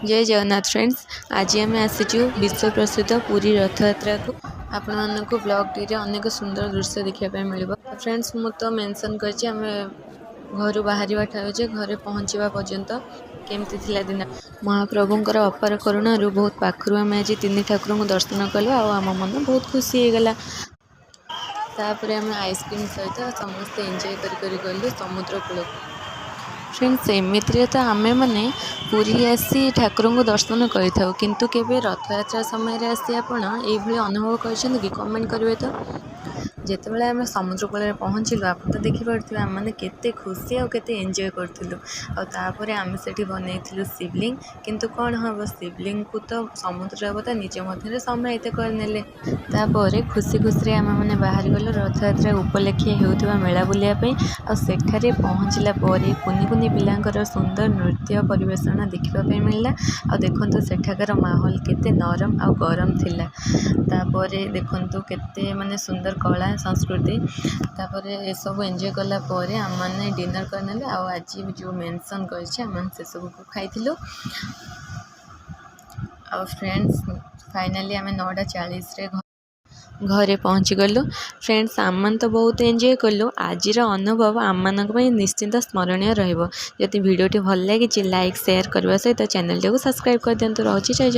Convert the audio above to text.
ଜୟ Jagannath friends, ଆଜି ଆମେ ଆସିଛୁ ବିଶ୍ୱ ପ୍ରସିଦ୍ଧ ପୁରୀ ରଥଯାତ୍ରାକୁ। ଆପଣମାନଙ୍କୁ ବ୍ଲଗ୍ଟିରେ ଅନେକ ସୁନ୍ଦର ଦୃଶ୍ୟ ଦେଖିବା ପାଇଁ ମିଳିବ। ଫ୍ରେଣ୍ଡସ୍, ମୁଁ ତ ମେନସନ୍ କରିଛି ଆମେ ଘରୁ ବାହାରିବା ଠାରୁ ଯେ ଘରେ ପହଞ୍ଚିବା ପର୍ଯ୍ୟନ୍ତ କେମିତି ଥିଲା ଦିନ। ମହାପ୍ରଭୁଙ୍କର ଅପାର କରୁଣାରୁ ବହୁତ ପାଖରୁ ଆମେ ଆଜି ତିନି ଠାକୁରଙ୍କୁ ଦର୍ଶନ କଲୁ ଆଉ ଆମ ମନ ବହୁତ ଖୁସି ହେଇଗଲା। ତାପରେ ଆମେ ଆଇସ୍କ୍ରିମ୍ ସହିତ ସମସ୍ତେ ଏନ୍ଜୟ କରି କରି ଗଲୁ ସମୁଦ୍ର କୂଳକୁ। ଫ୍ରେଣ୍ଡସ୍, ଏମିତିରେ ତ ଆମେମାନେ ପୁରୀ ଆସି ଠାକୁରଙ୍କୁ ଦର୍ଶନ କରିଥାଉ, କିନ୍ତୁ କେବେ ରଥଯାତ୍ରା ସମୟରେ ଆସି ଆପଣ ଏଇଭଳି ଅନୁଭବ କରିଛନ୍ତି କି? କମେଣ୍ଟ କରିବେ ତ। ଯେତେବେଳେ ଆମେ ସମୁଦ୍ର କୂଳରେ ପହଞ୍ଚିଲୁ, ଆପଣ ତ ଦେଖିପାରୁଥିବେ ଆମେମାନେ କେତେ ଖୁସି ଆଉ କେତେ ଏନ୍ଜୟ କରୁଥିଲୁ। ଆଉ ତାପରେ ଆମେ ସେଠି ବନେଇଥିଲୁ ଶିବଲିଙ୍ଗ, କିନ୍ତୁ କ'ଣ ହେବ, ଶିବଲିଙ୍ଗକୁ ତ ସମୁଦ୍ର ଦେବତା ନିଜ ମଧ୍ୟରେ ସମାହିତ କରିନେଲେ। ତାପରେ ଖୁସି ଖୁସିରେ ଆମେମାନେ ବାହାରିଗଲୁ ରଥଯାତ୍ରା ଉପଲକ୍ଷେ ହେଉଥିବା ମେଳା ବୁଲିବା ପାଇଁ। ଆଉ ସେଠାରେ ପହଞ୍ଚିଲା ପରେ କୁନି କୁନି ପିଲାଙ୍କର ସୁନ୍ଦର ନୃତ୍ୟ ପରିବେଷଣ ଦେଖିବା ପାଇଁ ମିଳିଲା। ଆଉ ଦେଖନ୍ତୁ, ସେଠାକାର ମାହୋଲ କେତେ ନରମ ଆଉ ଗରମ ଥିଲା। ତାପରେ ଦେଖନ୍ତୁ, କେତେ ମାନେ ସୁନ୍ଦର କଳା ସଂସ୍କୃତି। ତାପରେ ଏସବୁ ଏନ୍ଜୟ କଲା ପରେ ଆମେମାନେ ଡିନର୍ କରିନେଲୁ ଆଉ ଆଜି ଯେଉଁ ମେନସନ୍ କରିଛି, ଆମେମାନେ ସେସବୁକୁ ଖାଇଥିଲୁ। ଆଉ ଫ୍ରେଣ୍ଡସ୍, ଫାଇନାଲି ଆମେ 9:40ରେ ଘରେ ପହଞ୍ଚିଗଲୁ। ଫ୍ରେଣ୍ଡସ୍, ଆମେମାନେ ତ ବହୁତ ଏନ୍ଜୟ କଲୁ। ଆଜିର ଅନୁଭବ ଆମମାନଙ୍କ ପାଇଁ ନିଶ୍ଚିନ୍ତ ସ୍ମରଣୀୟ ରହିବ। ଯଦି ଭିଡ଼ିଓଟି ଭଲ ଲାଗିଛି, ଲାଇକ୍, ସେୟାର କରିବା ସହିତ ଚ୍ୟାନେଲଟିକୁ ସବସ୍କ୍ରାଇବ୍ କରିଦିଅନ୍ତୁ। ରହୁଛି, ଜୟ ଜଗନ୍ନାଥ।